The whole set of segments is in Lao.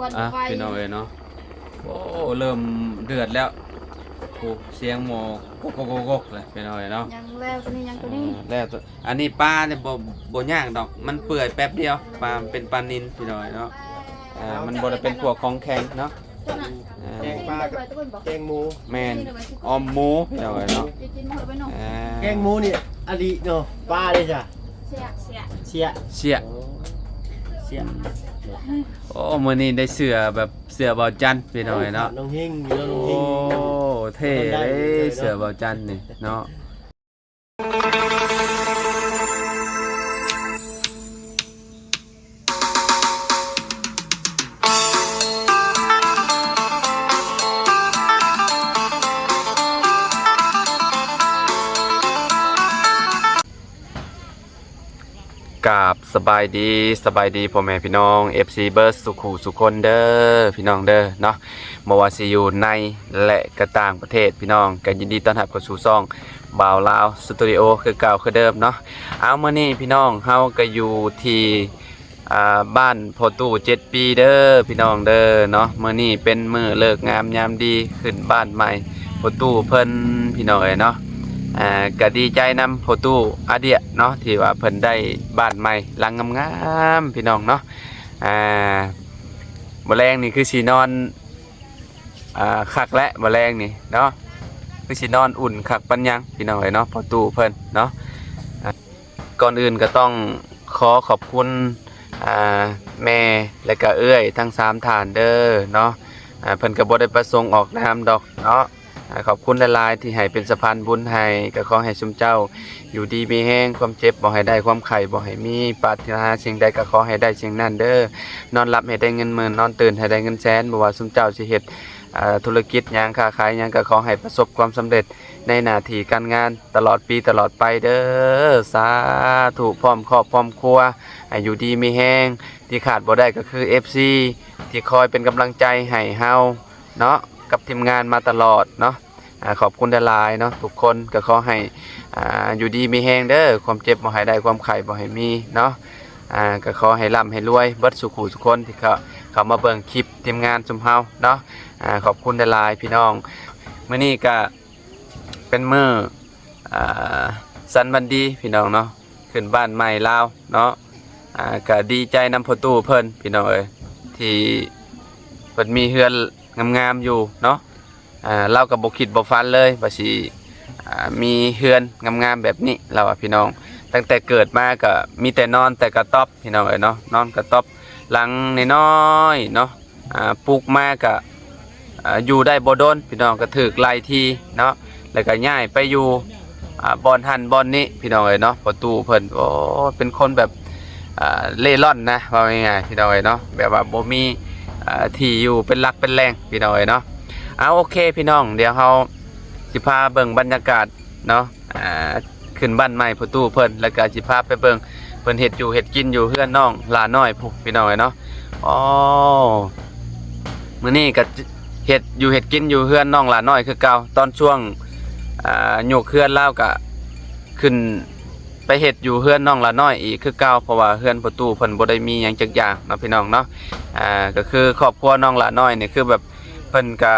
ອ່ະ ພີ່ນ້ອງເອີຍເນາະ ໂອ້ ເລີ່ມເດືອດແລ້ວ ໂອ້ ສຽງໝໍ້ກົກໆໆໆແລ້ວ ພີ່ນ້ອງເອີຍເນາະ ຍັງແລ້ວ ຕົວນີ້ຍັງ ຕົວນີ້ ອ່າ ແລ້ວຕົວ ອັນນີ້ປານີ້ບໍ່ ບໍ່ຍາກດອກ ມັນເປື່ອຍແປັບດຽວ ປາມັນເປັນປານິນ ພີ່ນ້ອງເອີຍເນາະ ອ່າ ມັນບໍ່ໄດ້ເປັນພວກຂອງແຂງເນາະ ອ່າ ແກງປາກັບແກງໝູ ແມ່ນ ອ່ອມໝູ ພີ່ນ້ອງເອີຍເນາະ ອ່າ ແກງໝູນີ້ອາລີເນາະ ປາເດ້ຈ້ະ ເຊຍ ເຊຍ ເຊຍ ເຊຍ ໂອ້ ມື້ນີ້ໄດ້ເສື້ອແບບເສື້ອບ່າວຈັນ ພີ່ນ້ອງເອີຍເນາະ ນ້ອງເຮງ ນ້ອງເຮງ ໂອ້ ເທ່ເດ້ ເສື້ອບ່າວຈັນນີ້ເນາະ ກາບສະບາຍດີ ສະບາຍດີພໍ່ແມ່ພີ່ນ້ອງ ເອັຟຊີ ເບິດສູ່ຄູ່ສູ່ຄົນເດີ ພີ່ນ້ອງເດີເນາະ ບໍ່ວ່າຊິຢູ່ໃນ ແລະ ກະຕ່າງປະເທດ ພີ່ນ້ອງ ກະຍິນດີຕ້ອນຮັບເຂົ້າສູ່ຊ່ອງບ່າວລາວສະຕູດິໂອ ຄືເກົ່າຄືເດີມເນາະ ເອົາ ມື້ນີ້ພີ່ນ້ອງ ເຮົາກະຢູ່ທີ່ ອ່າ ບ້ານພໍ່ຕູ້ເຈັດປີເດີ ພີ່ນ້ອງເດີເນາະ ມື້ນີ້ເປັນມື້ເລີກງາມຍາມດີ ຂຶ້ນບ້ານໃໝ່ພໍ່ຕູ້ເພິ່ນ ພີ່ນ້ອງເອີຍເນາະ ອ່າ ກະດີໃຈນຳພໍ່ຕູ້ອາເດຍເນາະ ທີ່ວ່າເພິ່ນໄດ້ບ້ານໃໝ່ຫຼັງງາມໆ ພີ່ນ້ອງເນາະ ອ່າ ມື້ແລງນີ້ຄືຊິນອນ ອ່າ ຄັກແຫຼະ ມື້ແລງນີ້ເນາະ ຄືຊິນອນອຸ່ນຄັກປານຫຍັງ ພີ່ນ້ອງເອີຍເນາະ ພໍ່ຕູ້ເພິ່ນເນາະ ອ່າ ກ່ອນອື່ນກໍຕ້ອງຂໍຂອບຄຸນ ອ່າ ແມ່ ແລະກະເອື້ອຍທັງສາມທ່ານເດີເນາະ ອ່າ ເພິ່ນກໍບໍ່ໄດ້ປະສົງອອກນາມດອກເນາະ ອ່າ ຂອບຄຸນຫຼາຍໆທີ່ໃຫ້ເປັນສະພານບຸນໃຫ້ ກໍຂໍໃຫ້ຊຸມເຈົ້າຢູ່ດີມີແຮງ ຄວາມເຈັບບໍ່ໃຫ້ໄດ້ ຄວາມໄຂ້ບໍ່ໃຫ້ມີ ປາດຖະໜາສິ່ງໃດກໍຂໍໃຫ້ໄດ້ສິ່ງນັ້ນເດີ ນອນຫຼັບໃຫ້ໄດ້ເງິນໝື່ນ ນອນຕື່ນໃຫ້ໄດ້ເງິນແສນ ບໍ່ວ່າຊຸມເຈົ້າຊິເຮັດ ອ່າ ທຸລະກິດຫຍັງ ຄ້າຂາຍຫຍັງ ກໍຂໍໃຫ້ປະສົບຄວາມສຳເລັດໃນໜ້າທີ່ການງານ ຕະຫຼອດປີຕະຫຼອດໄປເດີ ສາທຸ ພ້ອມຄອບພ້ອມຄົວ ໃຫ້ຢູ່ດີມີແຮງ ທີ່ຂາດບໍ່ໄດ້ກໍຄືເອັຟຊີ ທີ່ຄອຍເປັນກຳລັງໃຈໃຫ້ເຮົາເນາະ ກັບທີມງານມາຕະຫຼອດເນາະ ອ່າ ຂອບຄຸນຫຼາຍໆເນາະ ທຸກຄົນກໍຂໍໃຫ້ ອ່າ ຢູ່ດີມີແຮງເດີ ຄວາມເຈັບບໍ່ໃຫ້ໄດ້ ຄວາມໄຂ້ບໍ່ໃຫ້ມີເນາະ ອ່າ ກໍຂໍໃຫ້ລ່ຳໃຫ້ລວຍເບິດສູ່ຄູ່ສູ່ຄົນທີ່ເຂົ້າ ເຂົ້າມາເບິ່ງຄລິບທີມງານຊຸມເຮົາເນາະ ອ່າ ຂອບຄຸນຫຼາຍໆ ພີ່ນ້ອງ ມື້ນີ້ກະ ເປັນມື້ ອ່າ ສັນວັນດີພີ່ນ້ອງເນາະ ຂຶ້ນບ້ານໃໝ່ລາວເນາະ ອ່າ ກະດີໃຈນຳພໍ່ຕູ້ເພິ່ນພີ່ນ້ອງເອີຍ ທີ່ເພິ່ນມີເຮືອນງາມໆຢູ່ເນາະ ອ່າ ລາວກໍບໍ່ຄິດບໍ່ຝັນເລີຍວ່າຊິ ອ່າ ມີເຮືອນງາມໆແບບນີ້ ລາວວ່າພີ່ນ້ອງ ຕັ້ງແຕ່ເກີດມາກໍມີແຕ່ນອນແຕ່ກະຕ໊ອບພີ່ນ້ອງເອີຍເນາະ ນອນກະຕ໊ອບຫຼັງນ້ອຍໆເນາະ ອ່າ ປຸກມາກະ ອ່າ ຢູ່ໄດ້ບໍ່ດົນພີ່ນ້ອງ ກະຖືກໄລ່ທີ່ເນາະ ແລ້ວກະຍ້າຍໄປຢູ່ ອ່າ ບ່ອນຫັ້ນບ່ອນນີ້ພີ່ນ້ອງເອີຍເນາະ ພໍ່ຕູ້ເພິ່ນ ໂອ້ ເປັນຄົນແບບ ອ່າ ເລ່ລ່ອນນະ ເວົ້າງ່າຍໆ ພີ່ນ້ອງເອີຍເນາະ ແບບວ່າບໍ່ມີ ອ່າ ທີ່ຢູ່ເປັນຫຼັກເປັນແຫຼ່ງພີ່ນ້ອງເອີຍເນາະ ເອົາ ໂອເຄ ພີ່ນ້ອງ ດຽວເຮົາຊິພາເບິ່ງບັນຍາກາດເນາະ ອ່າ ຂຶ້ນບ້ານໃໝ່ພໍ່ຕູ້ເພິ່ນ ແລ້ວກະຊິພາໄປເບິ່ງເພິ່ນເຮັດຢູ່ເຮັດກິນຢູ່ເຮືອນນ້ອງຫຼ້ານ້ອຍພຸ້ນພີ່ນ້ອງເອີຍເນາະ ອໍ ມື້ນີ້ກໍເຮັດຢູ່ເຮັດກິນຢູ່ເຮືອນນ້ອງຫຼ້ານ້ອຍຄືເກົ່າ ຕອນຊ່ວງ ອ່າ ຍົກເຮືອນລາວກໍຂຶ້ນໄປເຮັດຢູ່ເຮືອນນ້ອງຫຼ້ານ້ອຍອີກຄືເກົ່າ ເພາະວ່າເຮືອນພໍ່ຕູ້ເພິ່ນບໍ່ໄດ້ມີຫຍັງຈັກຢ່າງເນາະ ພີ່ນ້ອງເນາະ ອ່າ ກໍຄືຄອບຄົວນ້ອງຫຼ້ານ້ອຍນີ້ ຄືແບບເພິ່ນກໍ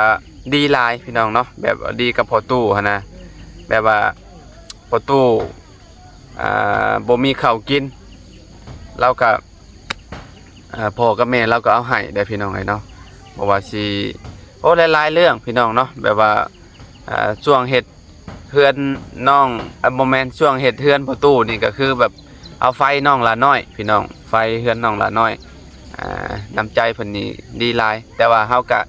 ດີຫຼາຍພີ່ນ້ອງເນາະ ແບບວ່າດີກັບພໍ່ຕູ້ຫັ້ນນະ ແບບວ່າພໍ່ຕູ້ ອ່າ ບໍ່ມີເຂົ້າກິນ ລາວກະ ອ່າ ພໍ່ກັບແມ່ລາວກໍເອົາໃຫ້ໄດ໋ພີ່ນ້ອງເອີຍເນາະ ບໍ່ວ່າຊິ ໂອ້ ຫຼາຍໆເລື່ອງພີ່ນ້ອງເນາະ ແບບວ່າ ອ່າ ຊ່ວງເຮັດເຮືອນນ້ອງ ເອີ ບໍ່ແມ່ນ ຊ່ວງເຮັດເຮືອນພໍ່ຕູ້ນີ້ ກໍຄືແບບເອົາໄຟນ້ອງຫຼ້ານ້ອຍພີ່ນ້ອງ ໄຟເຮືອນນ້ອງຫຼ້ານ້ອຍ ອ່າ ນ້ຳໃຈເພິ່ນນີ້ດີຫຼາຍ ແຕ່ວ່າເຮົາກະ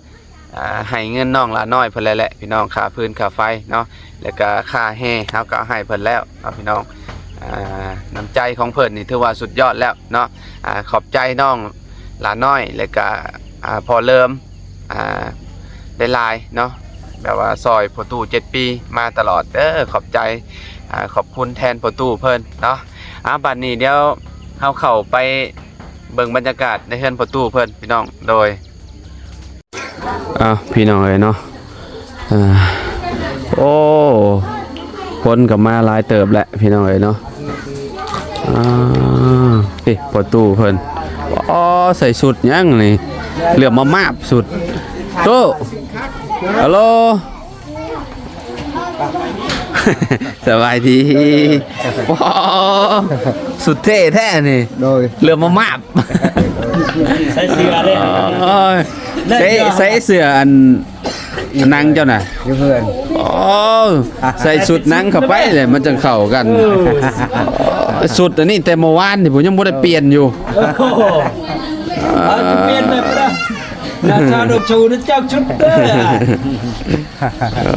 ອ່າ ໃຫ້ເງິນນ້ອງຫຼ້ານ້ອຍເພິ່ນແຫຼະ ແຫຼະ ພີ່ນ້ອງ ຄ່າຟືນຄ່າໄຟເນາະ ແລ້ວກະຄ່າແຮ່ເຮົາກໍໃຫ້ເພິ່ນແລ້ວເນາະ ພີ່ນ້ອງ ອ່າ ນ້ຳໃຈຂອງເພິ່ນນີ້ຖືວ່າສຸດຍອດແລ້ວເນາະ ອ່າ ຂອບໃຈນ້ອງຫຼ້ານ້ອຍ ແລ້ວກະ ອ່າ ພໍ່ເລີມ ອ່າ ຫຼາຍໆເນາະ ແບບວ່າຊ່ອຍພໍ່ຕູ້ເຈັດປີມາຕະຫຼອດເດີ ຂອບໃຈ ອ່າ ຂອບຄຸນແທນພໍ່ຕູ້ເພິ່ນເນາະ ອ່າ ບັດນີ້ດຽວເຮົາເຂົ້າໄປເບິ່ງບັນຍາກາດໃນເຮືອນພໍ່ຕູ້ເພິ່ນ ພີ່ນ້ອງ ໂດຍ ອ້າວ ພີ່ນ້ອງເອີຍເນາະ ອ່າ ໂອ້ ຄົນກໍມາຫຼາຍເຕີບແຫຼະພີ່ນ້ອງເອີຍເນາະ ອ່າ ເອີ ພໍ່ຕູ້ເພິ່ນ ອໍ ໃສ່ຊຸດຫຍັງນີ້ ເຫຼືອມມາມາບສຸດ. ໂຕ ຮັລໂຫຼ ສະບາຍດີ. ໂອ້ ສຸດເທ່ແທ້ນີ້. ໂດຍ ເຫຼືອມມາມາບ. ໃສ່ເສື້ອເດ້. ໂອ້ຍ ໃສ່ ໃສ່ເສື້ອອັນ ໜັງເຈົ້ານະ ຢູ່ເຮືອນ. ໂອ້ ໃສ່ຊຸດໜັງເຂົ້າໄປເລີຍ ມັນຈັ່ງເຂົ້າກັນ. ເອີ ຊຸດອັນນີ້ແຕ່ເມື່ອວານນີ້ ຜົມຍັງບໍ່ໄດ້ປ່ຽນຢູ່. ໂອ້ ເອົາ ຈະປ່ຽນແບບນັ້ນ ໜ້າຊາວດອກຊູນະ ເຈົ້າຊຸດເດີ. ໂອ້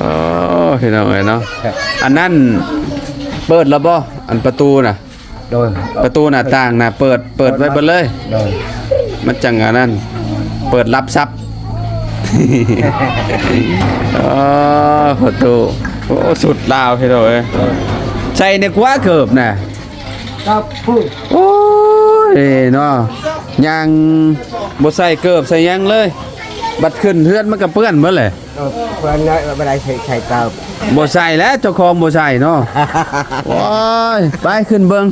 ພີ່ນ້ອງເອີຍເນາະ ອັນນັ້ນເປີດແລ້ວບໍ່ ອັນປະຕູນະ? ໂດຍ ປະຕູໜ້າຕ່າງນະ ເປີດ ເປີດໄວ້ເບິດເລີຍ. ໂດຍ ມັນຈັ່ງອັນນັ້ນ ເປີດຮັບຊັບ. ອໍ ປະຕູ ໂອ້ ສຸດລາວ ພີ່ນ້ອງເອີຍ. ໃສ່ແດ່ກວ່າເກີບນະ. ໂອ້ຍເນາະ ຍ່າງບໍ່ໃສ່ເກີບໃສ່ຫຍັງເລີຍ ບັດຂຶ້ນເຮືອນມັນກະເປື້ອນເບິດແຫຼະ. ເອີ ເພື່ອນນ້ອຍບໍ່ໄດ້ໃສ່ ໃສ່ເກີບ ບໍ່ໃສ່ແລ້ວ ເຈົ້າຂອງບໍ່ໃສ່ເນາະ. ໂອ້ຍ ໄປຂຶ້ນເບິ່ງ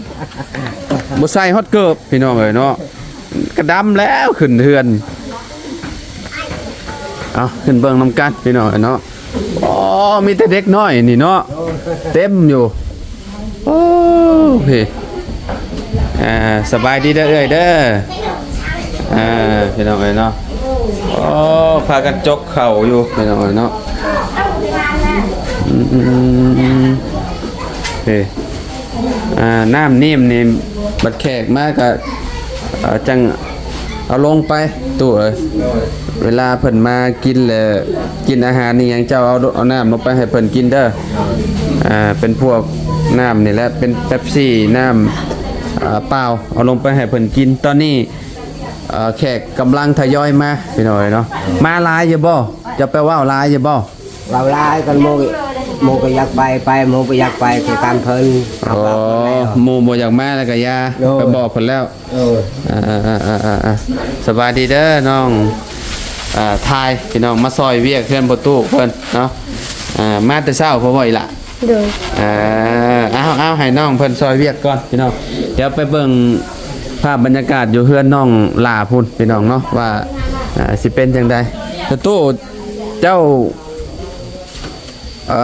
ບໍ່ໃສ່ຮອດເກີບ ພີ່ນ້ອງເອີຍເນາະ ກະດຳແລ້ວຂຶ້ນເຮືອນ. ເອົາ ຂຶ້ນເບິ່ງນຳກັນ ພີ່ນ້ອງເອີຍເນາະ. ອໍ ມີແຕ່ເດັກນ້ອຍນີ້ເນາະ ເຕັມຢູ່. ໂອ້ ເອີ ສະບາຍດີເດີເອື້ອຍເດີ. ອ່າ ພີ່ນ້ອງເອີຍເນາະ ໂອ້ ພາກັນຈົກເຂົ້າຢູ່ ພີ່ນ້ອງເອີຍເນາະ. ອືມ ເອີ ອ່າ ນ້ຳນີ້ນີ້ ບັດແຂກມາກະ ເອີ ຈັ່ງ ເອົາລົງໄປຕູ້ເອີຍ. ໂດຍ ເວລາເພິ່ນມາກິນແລ້ວ ກິນອາຫານອີ່ຫຍັງ ເຈົ້າເອົາ ເອົານ້ຳລົງໄປໃຫ້ເພິ່ນກິນເດີ. ອ່າ ເປັນພວກນ້ຳນີ້ແຫຼະ ເປັນເປັບຊີ ນ້ຳ ເອີ ເປົ່າ ເອົາລົງໄປໃຫ້ເພິ່ນກິນ. ຕອນນີ້ ເອີ ແຂກກຳລັງທະຍອຍມາ ພີ່ນ້ອງເອີຍເນາະ. ມາຫຼາຍຢູ່ບໍ່? ເຈົ້າໄປເວົ້າຫຼາຍຢູ່ບໍ່? ເວົ້າຫຼາຍກັນ ໝູ່ ໝູ່ກະຢາກໄປ ໄປ ໝູ່ບໍ່ຢາກໄປ ກະຕາມເພິ່ນ. ອໍ ເຂົາເວົ້າເບິດແລ້ວ ໝູ່ບໍ່ຢາກມາແລ້ວກະຢ່າ. ໂດຍ ໄປບອກເພິ່ນແລ້ວ. ເອີ ອ່າ ສະບາຍດີເດີນ້ອງ ອ່າ ທາຍ ພີ່ນ້ອງ ມາຊ່ອຍວຽກເຮືອນພໍ່ຕູ້ເພິ່ນເນາະ. ອ່າ ມາແຕ່ເຊົ້າພຸ້ນບໍ່ອີ່ຫຼ້າ? ໂດຍ ອ່າ ເອົາ ເອົາ ໃຫ້ນ້ອງເພິ່ນຊ່ອຍວຽກກ່ອນ ພີ່ນ້ອງ. ດຽວໄປເບິ່ງພາບບັນຍາກາດຢູ່ເຮືອນນ້ອງຫຼ້າພຸ້ນ ພີ່ນ້ອງເນາະ ວ່າ ອ່າ ຊິເປັນຈັ່ງໃດ. ປະຕູ ເຈົ້າ ເອີ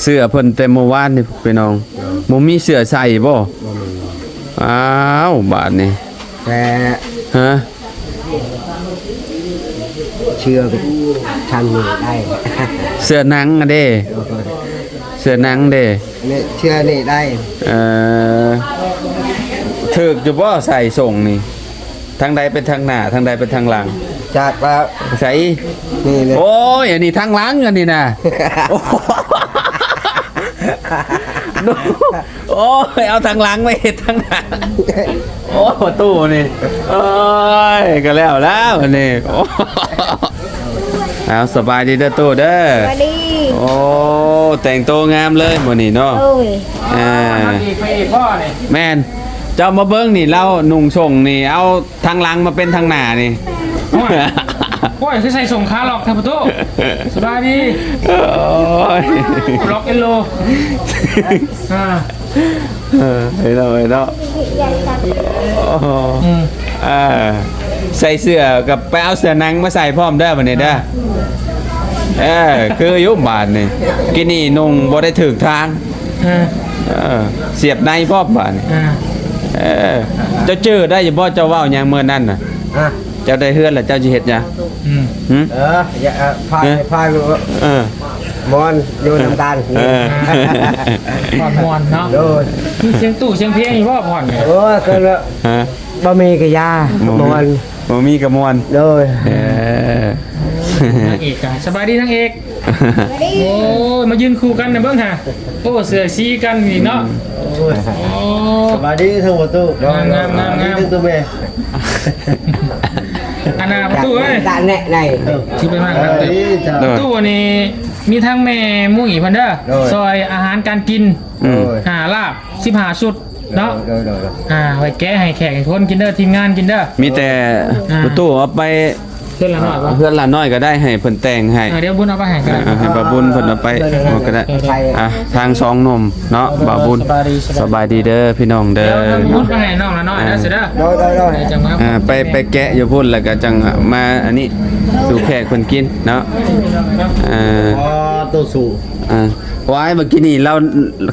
ເສື້ອເພິ່ນແຕ່ເມື່ອວານນີ້ ພີ່ນ້ອງ ບໍ່ມີເສື້ອໃສ່ບໍ່? ບໍ່ມີ. ອ້າວ ບາດນີ້ ແຕ່ ຮະ ເສື້ອຊັ້ນນີ້ໄດ້ ເສື້ອໜັງຫັ້ນເດ້. ໂດຍ ເສື້ອໜັງເດ້ ນີ້ເສື້ອນີ້ໄດ້. ເອີ ຖືກຢູ່ບໍ່ໃສ່ສົ່ງນີ້? ທາງໃດເປັນທາງໜ້າ ທາງໃດເປັນທາງຫຼັງ? ຈັກແລ້ວ ໃສ? ນີ້ເລີຍ. ໂອ້ຍ ອັນນີ້ທາງຫຼັງ ອັນນີ້ນະ. ໂອ້ຍ ເອົາທາງຫຼັງມາເຮັດທາງໜ້າ. ໂອ້ ຕູ້ນີ້ ໂອ້ຍ ກະແລ້ວແລ້ວອັນນີ້. ໂອ້ ເອົາ ສະບາຍດີເດີຕູ້ເດີ. ສະບາຍດີ. ໂອ້ ແຕ່ງໂຕງາມເລີຍມື້ນີ້ເນາະ. ໂດຍ ອ່າ ພະເອກ ພະເອກພໍ່ນີ້ ແມ່ນ. ເຈົ້າມາເບິ່ງນີ້ ລາວນຸ່ງສົ້ງນີ້ ເອົາທາງຫຼັງມາເປັນທາງໜ້ານີ້. ໂອ້ຍ ໂອ້ຍ ຄືໃສ່ສົ້ງຂາລັອກແທ້ປະຕູ. ສະບາຍດີ. ໂອ້ຍ ລັອກເອໂລ ອ່າ ເອີ ເນາະ ເນາະ. ໂອ້ ອືມ ເອີ ໃສ່ເສື້ອ ກະໄປເອົາເສື້ອໜັງມາໃສ່ພ້ອມເດີບັດນີ້ເດີ. ເອີ ຄືຢູ່ບາດນີ້ ກີ້ນີ້ນຸ່ງບໍ່ໄດ້ຖືກທາງ. ເອີ ເອີ ສຽບໃນພ້ອມບາດນີ້. ອ່າ ເອີ ເຈົ້າຈື່ໄດ້ຢູ່ບໍ່ ເຈົ້າເວົ້າຫຍັງມື້ນັ້ນນະ? ຮະ ເຈົ້າໄດ້ເຮືອນແລ້ວ ເຈົ້າຊິເຮັດຫຍັງ? ອືມ ຫື? ເອີ ຢ່າ ເອີ ພາ ເອີ ພາ ເອີ ມ່ວນຢູ່ນຳກັນ. ເອີ ຜ່ອນມ່ວນເນາະ. ໂດຍ ມີສຽງຕູ້ສຽງເພງຢູ່ບໍ່ຜ່ອນນີ້? ໂອ້ຍ ກະ ຮະ ບໍ່ມີກະຢ່າ ບໍ່ມີ ມ່ວນ ບໍ່ມີກະມ່ວນ. ໂດຍ ເອີ ນາງເອກ ສະບາຍດີນາງເອກ. ໂອ້ຍ ມາຢືນຄູ່ກັນນະເບິ່ງຫາ. ໂອ້ ເສື້ອສີກັນນີ້ເນາະ. ໂອ້ຍ ໂອ້ ສະບາຍດີທັງພໍ່ຕູ້ ງາມໆໆໆ ສະບາຍດີທັງໂຕແມ່. ອັນນ່າ ພໍ່ຕູ້ເອີຍ ຕາແນະໃນ ຄືໄປມາ ເອີ ຕູ້ນີ້ມີທັງແມ່ມຸ້ຍເພິ່ນເດີ ໂດຍ ຊ່ອຍອາຫານການກິນ ອືມ ໂດຍ ຫ້າລາບ ສິບຫ້າຊຸດເນາະ. ໂດຍ ໂດຍ ໂດຍ ອ່າ ໄວ້ແກະໃຫ້ແຂກໃຫ້ຄົນກິນເດີ ທີມງານກິນເດີ. ມີແຕ່ ອ່າ ຕູ້ເອົາໄປ ເຮືອນຫຼານນ້ອຍບໍ່? ເຮືອນຫຼານນ້ອຍກໍໄດ້ ໃຫ້ເພິ່ນແຕ່ງໃຫ້. ເອີ ດຽວບຸນເອົາໄປໃຫ້ກໍໄດ້. ເອີ ໃຫ້ບ່າວບຸນເພິ່ນເອົາໄປ ເອີ ເອີ ກໍໄດ້. ອ່ະ ທາງສອງໜຸ່ມເນາະ ເອີ ບ່າວບຸນ. ສະບາຍດີ ສະບາຍດີເດີພີ່ນ້ອງເດີ. ດຽວບຸນມາໃຫ້ນ້ອງຫຼານນ້ອຍເດີ. ອ່າ ເດີ ເດີ ເດີ ຈັ່ງມາ. ອ່າ ໄປ ໄປແກະຢູ່ພຸ້ນ ແລ້ວກໍຈັ່ງມາອັນນີ້ສູ່ແຂກເພິ່ນກິນເນາະ. ອ່າ ອໍ ໂຕສູງ. ອ່າ ວາຍ ເມື່ອກີ້ນີ້ລາວ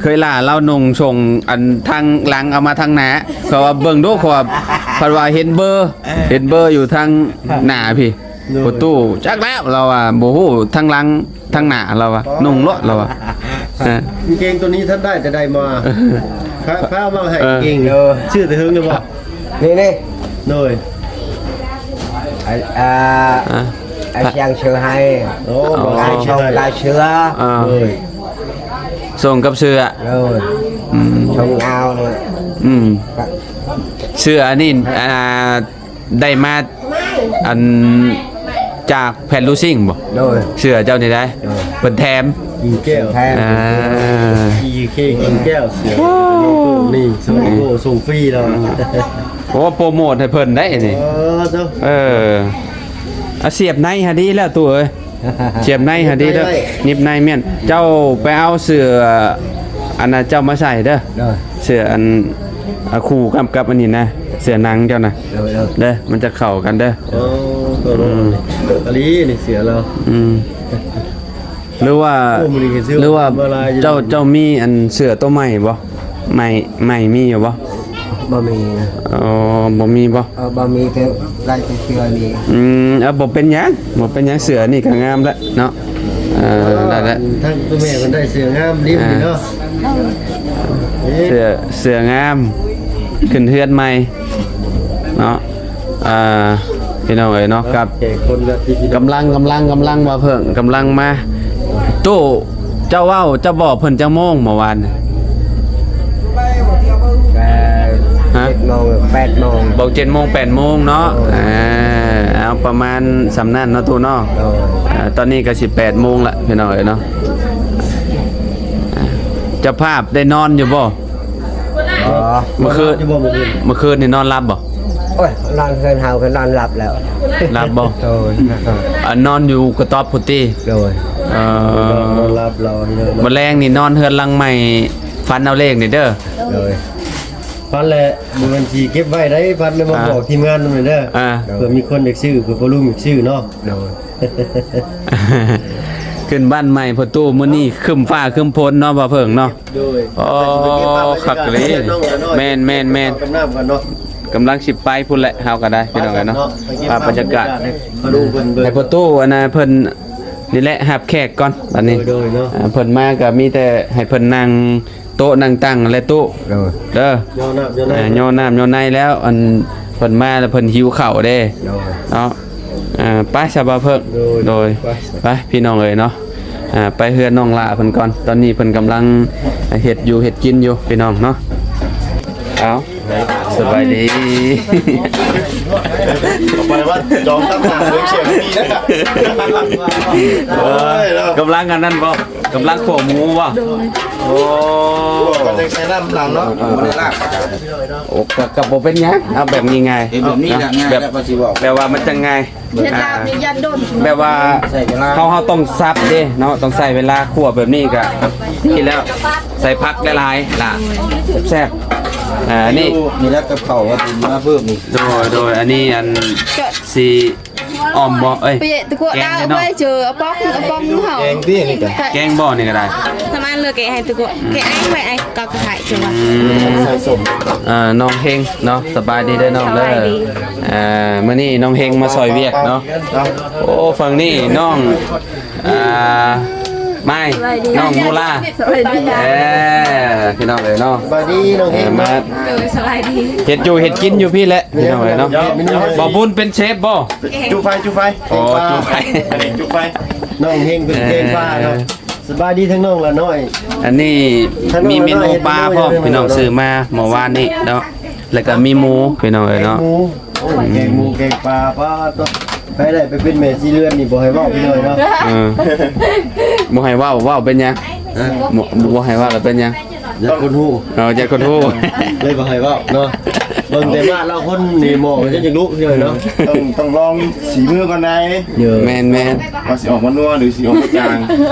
ເຄີຍລາ ລາວນຸ່ງສົ່ງອັນທາງຫຼັງເອົາມາທາງໜ້າ. ເຂົາວ່າເບິ່ງດູ ເຂົາວ່າ ເພິ່ນວ່າເຫັນເບີ ເອີ ເຫັນເບີຢູ່ທາງໜ້າພີ້. ໂດຍ ປະຕູ ຈັກແລ້ວ ລາວວ່າບໍ່ຮູ້ທາງຫຼັງທາງໜ້າ ລາວວ່ານຸ່ງໂລດ ລາວວ່າ. ເອີ ກາງເກງໂຕນີ້ທ່ານໄດ້ແຕ່ໃດມາ? ເອີ ພາ ພາມາໃຫ້ ເອີ ກາງເກງ ເອີ ຊື້ແຕ່ເຖິງແລ້ວບໍ່? ນີ້ ນີ້ ໂດຍ ອາ ອາ ອາ ອາ ຊຽງເຊີໄຮ. ໂອ້ ອາ ຊົງລາຍເສືອ. ອ່າ ໂດຍ ຊົງກັບເສືອ. ໂດຍ ອືມ ຊົງອາວເລີຍ. ອືມ ເສືອອັນນີ້ ອ່າ ໄດ້ມາອັນຈາກແຜ່ນລູຊິງບໍ່? ໂດຍ ເສືອເຈົ້ານີ້ໄດ໋. ໂດຍ ເພິ່ນແຖມ ກິນແກ້ວ ແຖມ. ອ່າ ກິນແກ້ວ ກິນແກ້ວເສືອ. ໂອ້ ນີ້ສົ່ງ ໂອ້ ສົ່ງຟຣີແລ້ວ. ໂອ້ ໂປຣໂມດໃຫ້ເພິ່ນໄດ໋ນີ້. ເອີ ເອີ ອາ ສຽບໃນຫາດີແລ້ວຕູ້ເອີຍ. ສຽບໃນຫາດີເດີ ໜິບໃນ ໜິບໃນແມ່ນ. ເຈົ້າໄປເອົາເສື້ອອັນນັ້ນເຈົ້າມາໃສ່ເດີ. ໂດຍ ເສື້ອອັນ ອາ ຄູ່ກັບ ກັບອັນນີ້ນະ ເສື້ອໜັງເຈົ້ານະ. ໂດຍ ໂດຍ ເດີ ມັນຈະເຂົ້າກັນເດີ. ໂອ້ ໂຕ ອືມ ອີ່ຫຼີນີ້ເສື້ອລາວ. ອືມ ຫຼືວ່າ ໂອ້ ມື້ນີ້ເຫັນເສື້ອ ຫຼືວ່າ ມາຫຼາຍຢູ່ ເຈົ້າ ເຈົ້າມີອັນເສື້ອໂຕໃໝ່ບໍ່? ໃໝ່ ໃໝ່ມີຢູ່ບໍ່? ບໍ່ມີນະ. ອໍ ບໍ່ມີບໍ່? ເອີ ບໍ່ມີ ແຕ່ໄດ້ແຕ່ເສື້ອນີ້. ອືມ ເອົາ ບໍ່ເປັນຫຍັງ ບໍ່ເປັນຫຍັງ ເສື້ອນີ້ກໍງາມແລ້ວເນາະ. ເອີ ໄດ້ແລ້ວ ທາງພໍ່ແມ່ເພິ່ນໄດ້ເສື້ອງາມດີເນາະ. ອ່າ ເສື້ອ ເສື້ອງາມ ຂຶ້ນເຮືອນໃໝ່ເນາະ. ອ່າ ພີ່ນ້ອງເອີຍເນາະ ກັບ ກຳລັງ ກຳລັງ ກຳລັງວ່າເພິ່ງ ກຳລັງມາ. ຕູ້ ເຈົ້າເວົ້າ ເຈົ້າບອກເພິ່ນຈັກໂມງເມື່ອວານ? ແປດ ຮະ? ເຈັດໂມງ ແປດໂມງ. ບອກເຈັດໂມງ ແປດໂມງເນາະ. ໂດຍ ອ່າ ເອົາປະມານສ່ຳນັ້ນເນາະ ຕູ້ເນາະ. ໂດຍ ອ່າ ຕອນນີ້ກໍຊິແປດໂມງລະ ພີ່ນ້ອງເອີຍເນາະ. ອ່າ ເຈົ້າພາບໄດ້ນອນຢູ່ບໍ່? ອໍ ເມື່ອຄືນ ບໍ່ນອນຢູ່ບໍ່ເມື່ອຄືນ? ເມື່ອຄືນນີ້ນອນຫຼັບບໍ່? ໂອ້ຍ ນອນເຮືອນເຮົາກໍນອນຫຼັບແລ້ວ. ຫຼັບບໍ່? ໂດຍ ອ່າ ນອນຢູ່ກະຕອບພຸ້ນຕິ? ໂດຍ ເອີ ນອນຫຼັບແລ້ວ. ມື້ແລງນີ້ນອນເຮືອນຫຼັງໃໝ່ ຝັນເອົາເລກນີ້ເດີ. ໂດຍ ຝັນແຫຼະ ບໍ່ແມ່ນຊິເກັບໄວ້ໄດ໋ ຝັນແລ້ວມາບອກທີມງານນຳເດີ. ອ່າ ເພື່ອມີຄົນຢາກຊື້ ເພື່ອພໍ່ລຸງຢາກຊື້ເນາະ. ໂດຍ ຂຶ້ນບ້ານໃໝ່ພໍ່ຕູ້ ມື້ນີ້ຄຶ້ມຟ້າຄຶ້ມຝົນເນາະ ບ່າວເຜິ້ງເນາະ. ໂດຍ ໂອ້ ຄັກອີ່ຫຼີ. ແມ່ນໆໆ ກິນນ້ຳກັນເນາະ. ກຳລັງຊິໄປພຸ້ນແຫຼະ ເຮົາກໍໄດ້ ພີ່ນ້ອງເອີຍເນາະ. ພາບບັນຍາກາດ ມາດູເພິ່ນເບິ່ງ ໃຫ້ພໍ່ຕູ້ອັນນ່າເພິ່ນນີ້ແຫຼະ ຮັບແຂກກ່ອນບັດນີ້. ໂດຍໆເນາະ ອ່າ ເພິ່ນມາກໍມີແຕ່ໃຫ້ເພິ່ນນັ່ງໂຕະນັ່ງຕັ່ງແຫຼະຕູ້. ໂດຍ ເດີ ຍໍນ້ຳຍໍໃນ ອ່າ ຍໍນ້ຳຍໍໃນແລ້ວ ອັນເພິ່ນມາແລ້ວເພິ່ນຫິວເຂົ້າເດ້. ໂດຍ ເນາະ. ອ່າ ໄປຊະ ບ່າວເຜິ້ງ. ໂດຍ ໂດຍ ໄປ ໄປ ພີ່ນ້ອງເອີຍເນາະ. ອ່າ ໄປເຮືອນນ້ອງຫຼ້າເພິ່ນກ່ອນ ຕອນນີ້ເພິ່ນກຳລັງເຮັດຢູ່ເຮັດກິນຢູ່ ພີ່ນ້ອງເນາະ. ເອົາ ສະບາຍດີ. ເອົາໄປວ່າຈອງຕັ້ງໜ້າເບິ່ງເສຍງດີນະ. ໂອ້ຍ ກຳລັງອັນນັ້ນບໍ່? ກຳລັງຂົ້ວໝູບໍ່? ໂດຍ ໂອ້ ກໍຍັງໃສ່ນ້ຳຫຼັງເນາະ. ບໍ່ໄດ້ລາບ. ໂອ້ ກໍ ກໍບໍ່ເປັນຫຍັງ ເອົາແບບງ່າຍໆ ເຮັດແບບນີ້ລະງ່າຍ ແບບ ແລ້ວກໍຊິເວົ້າ ແບບວ່າມັນຈະງ່າຍ. ເຮັດລາບນີ້ຢ້ານດົນ ແບບວ່າໃຊ້ເວລາ ເຮົາ ເຮົາຕ້ອງສັບເດ້ເນາະ ຕ້ອງໃຊ້ເວລາ. ຂົ້ວແບບນີ້ກໍດີແລ້ວ ໃສ່ຜັກຫຼາຍໆລະແຊບ. ອ່າ ນີ້ ນີ້ລະກັບເຂົ້າວ່າມາເພີ່ມນີ້. ໂດຍ ໂດຍ ອັນນີ້ອັນຊິອ່ອມບໍ່? ເອີຍ ແກງເນາະ ແກງບໍ່? ນີ້ກໍໄດ້ ທຳອັນເລີຍແກະໃຫ້ຕຸກະ ແກະໄວ້ໄອ້ກໍກະໄທ ອືມ ໃສ່ສົ້ມ. ອ່າ ນ້ອງເຮັງເນາະ ສະບາຍດີເດີນ້ອງເດີ. ສະບາຍດີ. ອ່າ ມື້ນີ້ນ້ອງເຮັງມາຊ່ອຍວຽກເນາະ. ໂອ້ ຝັ່ງນີ້ນ້ອງ ອ່າ ມາຍ ສະບາຍດີ ນ້ອງນູລາ ສະບາຍດີ ເອີ ພີ່ນ້ອງເອີຍເນາະ. ສະບາຍດີນ້ອງເຮັງ ເອີ ມາ ໂດຍ ສະບາຍດີ. ເຮັດຢູ່ເຮັດກິນຢູ່ພີ້ແຫຼະ ພີ່ນ້ອງເອີຍເນາະ. ບໍ່ບຸນເປັນເຊຟບໍ່? ຈູ່ໄຟ ຈູ່ໄຟ. ອໍ ຈູ່ໄຟ ຈູ່ໄຟ. ນ້ອງເຮັງເປັນແກງປາເນາະ. ເອີ ສະບາຍດີທັງນ້ອງຫຼ້ານ້ອຍ. ອັນນີ້ມີເມນູປາພ້ອມ ພີ່ນ້ອງ ຊື້ມາເມື່ອວານນີ້ເນາະ ແລ້ວກໍມີໝູ ພີ່ນ້ອງເອີຍເນາະ. ແກງໝູ ແກງໝູ ແກງປາ ປາໂຕ ໃຜໄດ້ໄປເປັນແມ່ສີເຮືອນນີ້ບໍ່ໃຫ້ເວົ້າ ພີ່ນ້ອງເນາະ. ເອີ ບໍ່ໃຫ້ເວົ້າ ເວົ້າເປັນຫຍັງ? ຮະ? ບໍ່ ບໍ່ໃຫ້ເວົ້າແລ້ວເປັນຫຍັງ? ຢ້ານຄົນຮູ້. ເອີ ຢ້ານຄົນຮູ້ ເລີຍບໍ່ໃຫ້ເວົ້າເນາະ. ເບິ່ງແຕ່ວ່າລາວຄົນນີ້ໝໍກໍຍັງຢາກລຸເທື່ອເນາະ. ຕ້ອງ ຕ້ອງລອງສີມືກ່ອນໃດ. ເອີ ແມ່ນໆ ວ່າຊິອອກມານົວ ຫຼື ຊິອອກມາຈາງ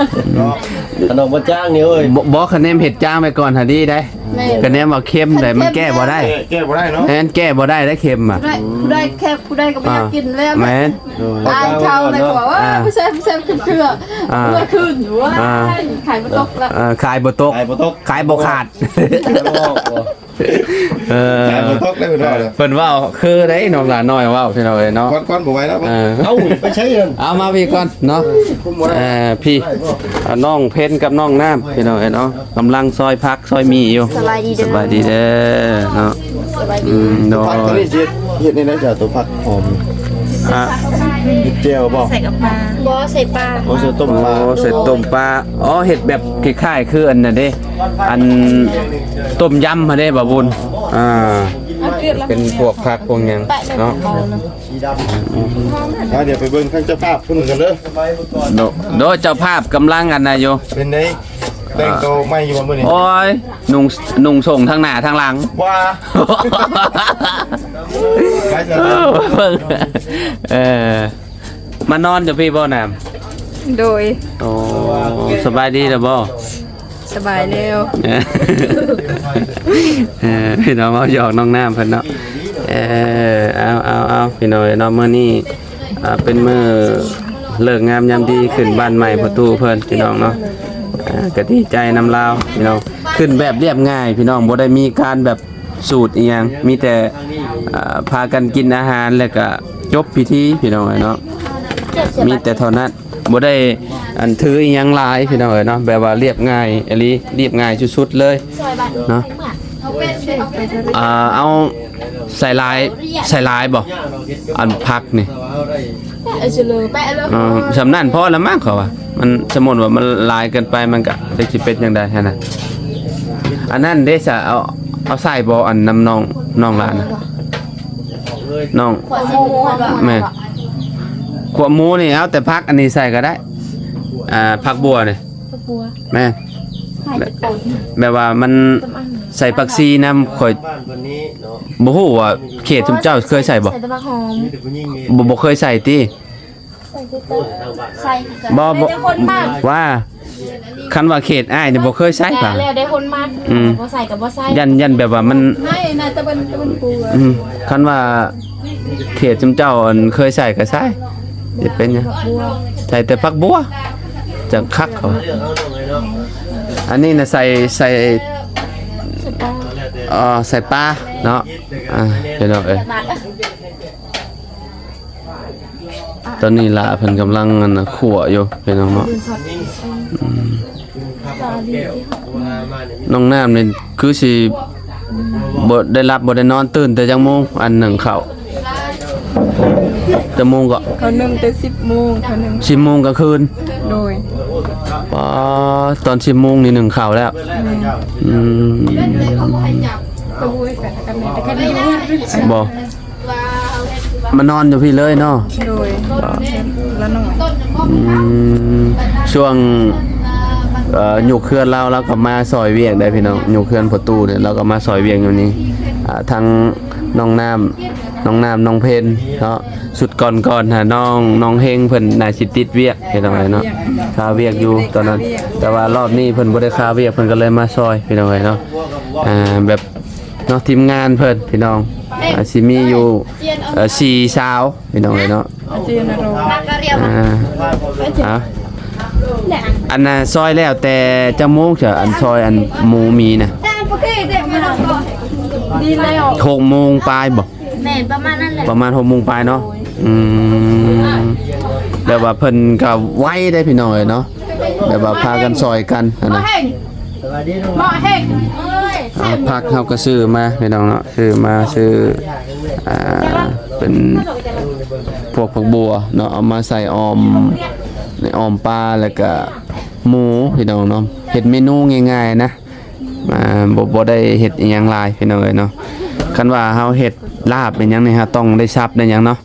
ເນາະ. ຄັນອອກມາຈາງນີ້ ໂອ້ຍ ບໍ່ ບໍ່ ຄະແນນເຮັດຈາງໄວ້ກ່ອນຫາດີໄດ໋. ແມ່ນ ຄະແນນວ່າເຄັມໄດ໋ ມັນແກ້ບໍ່ໄດ້. ແກ້ ແກ້ບໍ່ໄດ້ເນາະ. ແມ່ນ ແກ້ບໍ່ໄດ້ໄດ໋ ເຄັມອະ. ຜູ້ໃດ ຜູ້ໃດ ແຄ່ຜູ້ໃດກໍບໍ່ຢາກກິນແລ້ວ. ແມ່ນ ຕາຍເຂົາແລ້ວກໍວ່າ ເອີ ບໍ່ແຊບ ບໍ່ແຊບ ຄືເຄືອ ເມື່ອຄືນ ວ້າຍ ຂາຍບໍ່ຕົກລະ. ເອີ ຂາຍບໍ່ຕົກ ຂາຍບໍ່ຕົກ ຂາຍບໍ່ຂາດ. ເອີ ຂາຍບໍ່ຕົກເລີຍເພິ່ນວ່າ. ເອີ ເພິ່ນເວົ້າຄືໄດ໋ ນ້ອງຫຼານ້ອຍເວົ້າ ພີ່ນ້ອງເອີຍເນາະ. ກ່ອນ ກ່ອນ ບໍ່ໄຫວແລ້ວ. ເອີ ເອົ້າ ໄປໃສເອີນ ເອົາມາພີ້ກ່ອນເນາະ. ເອີ ພີ່ ເອີ ນ້ອງເພັນກັບນ້ອງນ້ຳ ພີ່ນ້ອງເອີຍເນາະ. ກຳລັງຊອຍຜັກຊອຍໝີ່ຢູ່. ສະບາຍດີເດີ ສະບາຍດີເດີເນາະ. ສະບາຍດີ. ອືມ ໂດຍ ຜັກຕົວນີ້ຊິເຮັດ ເຮັດແນວໃດຈ້ະ ຕົວຜັກຫອມ? ອະ ເຮັດແຈ່ວບໍ່? ໃສ່ກັບປາ. ບໍ່ ໃສ່ປາ. ໂອ້ ໃສ່ຕົ້ມປາ. ໂອ້ ໃສ່ຕົ້ມປາ. ອໍ ເຮັດແບບຄ້າຍໆຄືອັນນັ້ນເດ້ ອັນຕົ້ມຍຳຫັ້ນເດ້ ບ່າວບຸນ. ອ່າ ເປັນພວກຜັກພວກຫຍັງເນາະ. ອືມ ດຽວໄປເບິ່ງທາງເຈົ້າພາບເພິ່ນກັນເດີ. ໂດ ໂດຍ ເຈົ້າພາບກຳລັງອັນນັ້ນຢູ່. ເປັນໃດ ແຕ່ງໂຕໃໝ່ຢູ່ບໍ່ມື້ນີ້? ໂອ້ຍ ນຸ່ງ ນຸ່ງສົ້ງທັງໜ້າທັງຫຼັງ. ວ້າ ໄປຊະ. ເອີ ມານອນຢູ່ພີ້ບໍ່ນ້ຳ? ໂດຍ. ໂອ້ ສະບາຍດີແລ້ວບໍ່? ສະບາຍແລ້ວ. ເອີ ພີ່ນ້ອງເວົ້າຫຍອກນ້ອງນ້ຳເພິ່ນເນາະ. ເອີ ເອົາ ເອົາ ເອົາ ພີ່ນ້ອງເອີຍເນາະ ມື້ນີ້ ອ່າ ເປັນມື້ເລີກງາມຍາມດີ ຂຶ້ນບ້ານໃໝ່ພໍ່ຕູ້ເພິ່ນ ພີ່ນ້ອງເນາະ. ອ່າ ກໍດີໃຈນຳລາວ ພີ່ນ້ອງ. ຂຶ້ນແບບລຽບງ່າຍ ພີ່ນ້ອງ ບໍ່ໄດ້ມີການແບບສູດອີ່ຫຍັງ ມີແຕ່ ອ່າ ພາກັນກິນອາຫານ ແລ້ວກໍຈົບພິທີ ພີ່ນ້ອງເອີຍເນາະ. ມີແຕ່ເທົ່ານັ້ນ ບໍ່ໄດ້ອັນຖືອີ່ຫຍັງຫຼາຍ ພີ່ນ້ອງເອີຍເນາະ. ແບບວ່າລຽບງ່າຍອີ່ຫຼີ ລຽບງ່າຍສຸດໆເລີຍເນາະ. ອ່າ ເອົາ ໃສ່ຫຼາຍ ໃສ່ຫຼາຍບໍ່ ອັນຜັກນີ້? ເອີ ສ່ຳນັ້ນພໍລະມັ້ງ ເຂົາວ່າ. ມັນ ສົມມຸດວ່າມັນຫຼາຍເກີນໄປ ມັນກະຈັກຊິເປັນຈັ່ງໃດຫັ້ນນະ. ອັນນັ້ນເດ້ຊະ ເອົາ ເອົາໃສ່ບໍ່ ອັນນຳນ້ອງ ນ້ອງຫຼານນະ ນ້ອງ? ແມ່ນ. ຂົ້ວໝູນີ້ເອົາແຕ່ຜັກອັນນີ້ໃສ່ກໍໄດ້. ອ່າ ຜັກບົ່ວນີ້ ແມ່ນ. ແບບວ່າມັນໃສ່ຜັກຊີນຳ. ຂ້ອຍບໍ່ຮູ້ວ່າເຂດຊຸມເຈົ້າເຄີຍໃສ່ບໍ່? ບໍ່ ບໍ່ເຄີຍໃສ່ຕິ? ບໍ່ ບໍ່ ວ່າ ຄັນວ່າເຂດອ້າຍນີ້ບໍ່ເຄີຍໃສ່ປານໃດ. ອືມ ຢ້ານ ຢ້ານແບບວ່າມັນ ອືມ ຄັນວ່າເຂດຊຸມເຈົ້າອັນເຄີຍໃສ່ກໍໃສ່ ຊິເປັນຫຍັງ. ໃສ່ແຕ່ຜັກບົ່ວ ຈັ່ງຄັກເຂົາ. ອັນນີ້ນະໃສ່ ໃສ່ ເອີ ໃສ່ປາເນາະ. ອ່າ ພີ່ນ້ອງເອີຍ ຕອນນີ້ຫຼ້າເພິ່ນກຳລັງ ອັນນ່າ ຂົ້ວຢູ່ ພີ່ນ້ອງເນາະ. ອືມ ນ້ອງນ້ຳນີ້ຄືຊິບໍ່ໄດ້ຫຼັບບໍ່ໄດ້ນອນ ຕື່ນແຕ່ຈັກໂມງ ອັນໜຶ້ງເຂົ້າ? ຈັກໂມງເກາະ? ເຂົາໜຶ້ງແຕ່ສິບໂມງ ເຂົາໜຶ້ງ ສິບໂມງກາງຄືນ. ໂດຍ. ອໍ ຕອນສິບໂມງນີ້ໜຶ້ງເຂົ້າແລ້ວ. ແມ່ນ. ອືມ ບໍ່ ມານອນຢູ່ພີ້ເລີຍເນາະ? ໂດຍ. ລະນອນ. ອືມ ຊ່ວງ ເອີ ຍຸກເຮືອນລາວ ລາວກໍມາຊ່ອຍວຽກໄດ໋ພີ່ນ້ອງ. ຍຸກເຮືອນພໍ່ຕູ້ນີ້ ລາວກໍມາຊ່ອຍວຽກຢູ່ນີ້. ອ່າ ທັງນ້ອງນ້ຳ ນ້ອງນ້ຳ ນ້ອງເພັນເນາະ. ຊຸດກ່ອນໆຫານ້ອງ ນ້ອງເຮັງເພິ່ນໜ້າຊິຕິດວຽກ ພີ່ນ້ອງເອີຍເນາະ. ຄາວຽກຢູ່ຕອນນັ້ນ ແຕ່ວ່າລອບນີ້ເພິ່ນບໍ່ໄດ້ຄາວຽກ ເພິ່ນກໍເລີຍມາຊ່ອຍ ພີ່ນ້ອງເອີຍເນາະ. ອ່າ ແບບ ເນາະ ທີມງານເພິ່ນ ພີ່ນ້ອງ ອ່າ ຊິມີຢູ່ ເອີ ສີ່ສາວ ພີ່ນ້ອງເອີຍເນາະ. ອ່າ ອ່າ ອັນນ່າ ຊອຍແລ້ວແຕ່ຈັກໂມງເທື່ອ? ອັນຊອຍອັນໝູໝີນະ ຫົກໂມງປາຍບໍ່? ແມ່ນ ປະມານນັ້ນແຫຼະ ປະມານຫົກໂມງປາຍເນາະ. ອືມ ແບບວ່າເພິ່ນກໍໄວເດ້ ພີ່ນ້ອງເອີຍເນາະ. ແບບວ່າພາກັນຊ່ອຍກັນຫັ້ນນະ. ອ່າ ຜັກເຮົາກໍຊື້ມາ ພີ່ນ້ອງເນາະ ຊື້ມາ ຊື້ ອ່າ ເປັນພວກຜັກບົ່ວເນາະ ເອົາມາໃສ່ອອມ ໃນອອມປາ ແລ້ວກະໝູ ພີ່ນ້ອງເນາະ. ເຮັດເມນູງ່າຍໆນະ ອ່າ ບໍ່ ບໍ່ໄດ້ເຮັດອີ່ຫຍັງຫຼາຍ ພີ່ນ້ອງເອີຍເນາະ. ຄັນວ່າເຮົາເຮັດລາບເຮັດຫຍັງນີ້ ເຮົາຕ້ອງໄດ້ສັບໄດ້ຫຍັງເນາະ.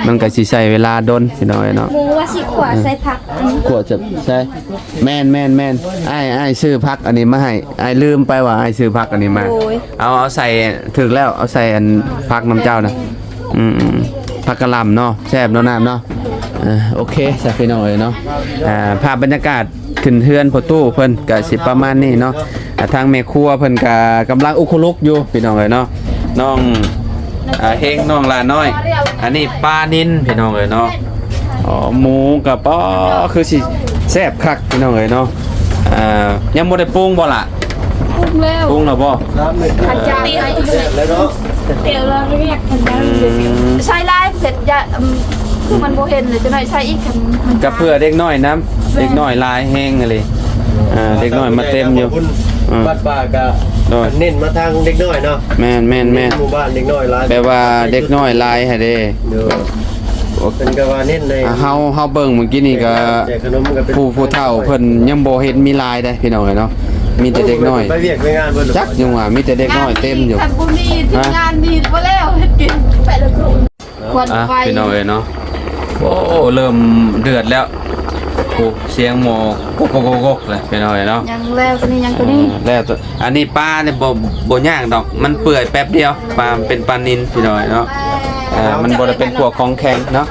ມັນກໍຊິໃຊ້ເວລາດົນ ພີ່ນ້ອງເອີຍເນາະ. ໝູວ່າຊິຂົ້ວໃສ່ຜັກອັນນີ້ ຂົ້ວຈະໃສ່ ແມ່ນໆໆ ອ້າຍ ອ້າຍຊື້ຜັກອັນນີ້ມາໃຫ້. ອ້າຍລືມໄປວ່າອ້າຍຊື້ຜັກອັນນີ້ມາ. ໂດຍ ເອົາ ເອົາໃສ່ ຖືກແລ້ວ ເອົາໃສ່ອັນຜັກນຳເຈົ້ານະ. ອືມໆ ຜັກກະຫຼ່ຳເນາະ ແຊບເນາະ ນ້ຳເນາະ. ເອີ ໂອເຄຊະ ພີ່ນ້ອງເອີຍເນາະ. ອ່າ ພາບບັນຍາກາດ ຂຶ້ນເຮືອນພໍ່ຕູ້ເພິ່ນກະຊິປະມານນີ້ເນາະ. ອ່າ ທາງແມ່ຄົວເພິ່ນກະກຳລັງອຸກຄຸລຸກຢູ່ ພີ່ນ້ອງເອີຍເນາະ. ນ້ອງ ອ່າ ເຮງ ນ້ອງຫຼ້ານ້ອຍ. ອັນນີ້ປານິນ ພີ່ນ້ອງເອີຍເນາະ. ອໍ ໝູກະ ປໍ ຄືຊິແຊບຄັກ ພີ່ນ້ອງເອີຍເນາະ. ອ່າ ຍັງບໍ່ໄດ້ປຸງບໍ່ລະ? ປຸງແລ້ວ ປຸງແລ້ວບໍ່? ອາຈານ ແຊບແລ້ວເນາະ. ດຽວລາວຮຽກກັນນະ. ອືມ ໃສ່ຫຼາຍເຜັດ ຢ່າ ອືມ ຄືມັນບໍ່ເຫັນເລີຍ ຈັກໜ້ອຍໃສ່ອີກ. ກັນ ກັບເພື່ອເດັກນ້ອຍນຳ ເດັກນ້ອຍຫຼາຍແຮງອີ່ຫຼີ. ອ່າ ເດັກນ້ອຍມາເຕັມຢູ່. ອືມ ວັດປ່າກະ ໂດຍ ເນັ້ນມາທາງເດັກນ້ອຍເນາະ. ແມ່ນໆໆ ເນັ້ນໝູ່ບ້ານເດັກນ້ອຍຫຼາຍ ແບບວ່າເດັກນ້ອຍຫຼາຍຫັ້ນເດ້. ໂດຍ ເພິ່ນກະວ່າເນັ້ນໃນ ອ່າ ເຮົາ ເຮົາເບິ່ງມື້ກີ້ນີ້ກະ ແຈກຂະໜົມກະເປັນ ຜູ້ ຜູ້ເຖົ້າເພິ່ນຍັງບໍ່ເຫັນມີຫຼາຍເດ້ ພີ່ນ້ອງເອີຍເນາະ. ມີແຕ່ເດັກນ້ອຍ ໄປວຽກໄປງານເບິດ. ຈັກ ຍັງວ່າມີແຕ່ເດັກນ້ອຍເຕັມຢູ່. ຄັນບໍ່ມີທີມງານນີ້ບໍ່ແລ້ວເຮັດກິນ. ໄປແລ້ວ ຄວັນ ອ່ະ ໄຟ ພີ່ນ້ອງເອີຍເນາະ. ໂອ້ ເລີ່ມເດືອດແລ້ວ. ໂອ້ ສຽງໝໍ້ກົກໆໆໆ ແລ້ວ ພີ່ນ້ອງເອີຍເນາະ. ຍັງແລ້ວ ຕົວນີ້ ຍັງຕົວນີ້ ອ່າ ແລ້ວຕົວ ອັນນີ້ປານີ້ບໍ່ ບໍ່ຍາກດອກ ມັນເປື່ອຍແປັບດຽວ. ປາມັນເປັນປານິນ ພີ່ນ້ອງເອີຍເນາະ. ອ່າ ມັນບໍ່ໄດ້ເປັນພວກຂອງແຂງເນາະ.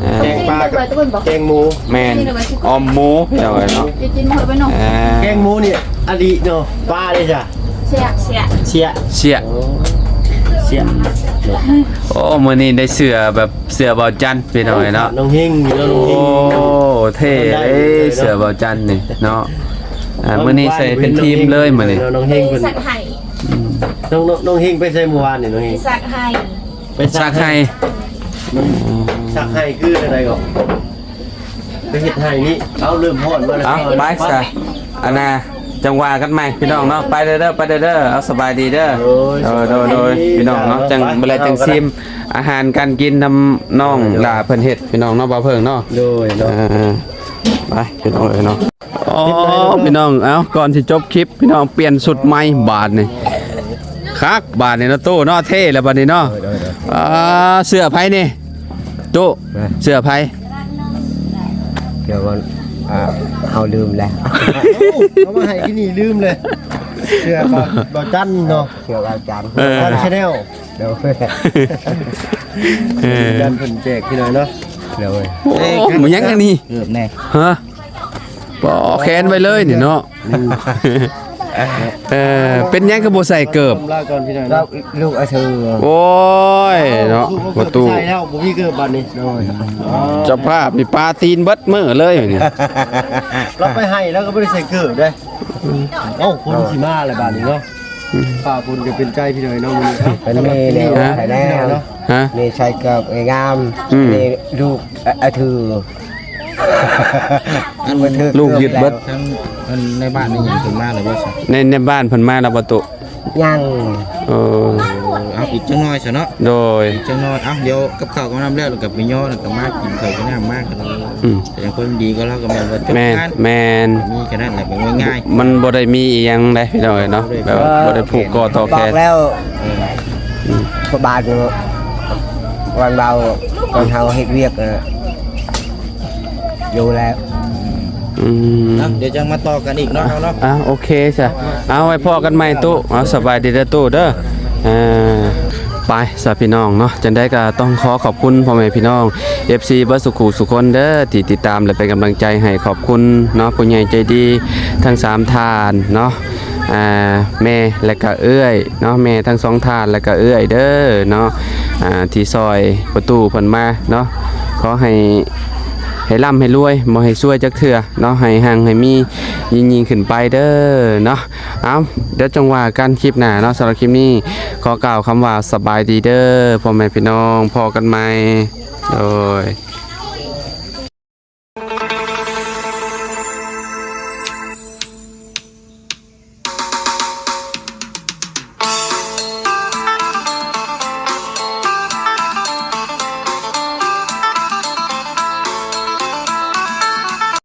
ອ່າ ແກງປາກັບແກງໝູ. ແມ່ນ ອ່ອມໝູ ພີ່ນ້ອງເອີຍເນາະ. ອ່າ ແກງໝູນີ້ອະດີເນາະ. ປາເດ້ຈ້ະ? ເຊຍ ເຊຍ ເຊຍ ເຊຍ. ໂອ້ ມື້ນີ້ໄດ້ເສື້ອແບບເສື້ອບ່າວຈັນ ພີ່ນ້ອງເອີຍເນາະ. ນ້ອງເຮງຢູ່ເນາະ ນ້ອງເຮງ. ໂອ້ ເທ່ເດ້ ເສື້ອບ່າວຈັນນີ້ເນາະ. ອ່າ ມື້ນີ້ໃສ່ເປັນທີມເລີຍມື້ນີ້. ນ້ອງເຮງເພິ່ນ ໄປຊັກໄຫ້. ອືມ ນ້ອງ ນ້ອງເຮງໄປໃສມື້ວານນີ້ ນ້ອງເຮງ? ໄປຊັກໄຫ້ ໄປຊັກໄຫ້. ອືມ ຊັກໄຫ້ຄືແນວໃດກໍ? ໄປເຮັດໄຮ່ນີ້ ເອົາ ເລີ່ມຮ້ອນມາແລ້ວ. ເອົາ ໄປຊະ ອັນນ່າ ຈັ່ງວ່າກັນໃໝ່ ພີ່ນ້ອງເນາະ. ໄປເດີ ໄປເດີ ເອົາ ສະບາຍດີເດີ. ໂດຍ ໂດຍ ພີ່ນ້ອງເນາະ. ຈັ່ງມື້ແລກຈັ່ງຊິມອາຫານການກິນນຳນ້ອງຫຼ້າເພິ່ນເຮັດ ພີ່ນ້ອງເນາະ ບ່າວເພິ່ງເນາະ. ໂດຍເນາະ ເອີ ໄປ ພີ່ນ້ອງເອີຍເນາະ. ອໍ ພີ່ນ້ອງ ເອົ້າ ກ່ອນຊິຈົບຄລິບ ພີ່ນ້ອງ ປ່ຽນຊຸດໃໝ່ບາດນີ້. ຄັກບາດນີ້ເນາະ ຕູ້ເນາະ ເທ່ແລ້ວບາດນີ້ເນາະ. ໂດຍ ໂດຍ ໂດຍ. ອ່າ ເສື້ອໃຜນີ້? ຕູ້ ເສື້ອໃຜ? ເສື້ອມັນ ອ່າ ເຮົາລືມແລ້ວ ເອົາມາໃຫ້ກິນນີ້ລືມເລີຍ. ເສື້ອບ່າວ ບ່າວຈັນເນາະ ເສື້ອບ່າວຈັນ ເອີ ຈັນ Channel. ໂດຍ ເອີ ຈັນເພິ່ນແຈກພີ່ນ້ອງເນາະ. ໂດຍ ໂອ້ ມັນຫຍັງອັນນີ້? ເກີບແນ່ ຮະ? ປໍ ແຂນໄວ້ເລີຍນີ້ເນາະ. ອືມ ເອີ ເປັນຫຍັງຄືບໍ່ໃສ່ເກີບ? ລາກ່ອນພີ່ນ້ອງ ລູກອາເທີ. ໂອ້ຍເນາະ ພໍ່ຕູ້ ໃສ່ແລ້ວບໍ່ມີເກີບບາດນີ້. ໂດຍ ເຈົ້າພາບນີ້ປາຕີນເບິດມື້ເລີຍນີ້. ລາວໄປໄຮ່ລາວກໍບໍ່ໄດ້ໃສ່ເກີບເດ້. ເອົ້າ ຝົນຊິມາແລ້ວບາດນີ້ເນາະ. ອືມ ຟ້າຝົນກໍເປັນໃຈພີ່ນ້ອງເນາະ ມື້ນີ້ເນາະ. ເປັນແມ່ແລ້ວ ໃສ່ແລ້ວເນາະ. ຮະ? ແມ່ໃສ່ເກີບງາມ. ອືມ ແມ່ລູກອາເທີ ລູກຍຶດເບິດ. ທາງ ອັນ ໃນບ້ານນີ້ຍັງເພິ່ນມາແລ້ວບໍ່ຊະ? ໃນ ໃນບ້ານເພິ່ນມາແລ້ວບໍ່ຕຸ? ຍັງ. ເອີ ເອົາ ອີກຈັກໜ້ອຍຊະເນາະ. ໂດຍ ອີກຈັກໜ້ອຍ. ເອົາ ດຽວກັບເຂົ້າກັບນ້ຳແລ້ວ ແລ້ວກໍໄປຍໍ ແລ້ວກໍມາກິນເຂົ້າກິນນ້ຳມາກັນ. ອືມ ແຕ່ຄົນດີກໍລາວກໍແມ່ນວ່າຈົບງານ. ແມ່ນ ມີແຄ່ນັ້ນແຫຼະ ແບບງ່າຍໆ. ມັນບໍ່ໄດ້ມີອີ່ຫຍັງໃດພີ່ນ້ອງເອີຍເນາະ. ແບບວ່າບໍ່ໄດ້ຜູກກໍຕໍ່ແຂນ ບອກແລ້ວ. ເອີ ອືມ ພໍ່ບ້ານ ວັນເບົາ ຕອນເຮົາເຮັດວຽກ ເອີ ຢູ່ແລ້ວ. ອືມ ເນາະ ດຽວຈັ່ງມາຕໍ່ກັນອີກເນາະ ເຮົາເນາະ. ອ່າ ໂອເຄຊະ ເອົາ ໄວ້ພໍ້ກັນໃໝ່ຕຸ. ເອົາ ສະບາຍດີເດີຕຸເດີ. ອ່າ ໄປຊະພີ່ນ້ອງເນາະ. ຈັ່ງໃດກໍຕ້ອງຂໍຂອບຄຸນພໍ່ແມ່ພີ່ນ້ອງ ເອັຟຊີ ເບິດສູ່ຄູ່ສູ່ຄົນເດີ ທີ່ຕິດຕາມ ແລະ ເປັນກຳລັງໃຈໃຫ້. ຂອບຄຸນເນາະ ຜູ້ໃຫຍ່ໃຈດີທັງສາມທ່ານເນາະ. ອ່າ ແມ່ ແລະກະເອື້ອຍເນາະ ແມ່ທັງສອງທ່ານ ແລະກະເອື້ອຍເດີເນາະ ອ່າ ທີ່ຊ່ອຍພໍ່ຕູ້ເພິ່ນມາເນາະ. ຂໍໃຫ້ ໃຫ້ລ່ຳໃຫ້ລວຍ ບໍ່ໃຫ້ຊວຍຈັກເທື່ອເນາະ ໃຫ້ຮັ່ງໃຫ້ມີ ຍິ່ງໆຂຶ້ນໄປເດີເນາະ. ເອົາ ດຽວຈັ່ງວ່າກັນຄລິບໜ້າເນາະ. ສຳລັບຄລິບນີ້ ຂໍກ່າວຄຳວ່າສະບາຍດີເດີ ພໍ່ແມ່ພີ່ນ້ອງ ພໍ້ກັນໃໝ່. ໂດຍ.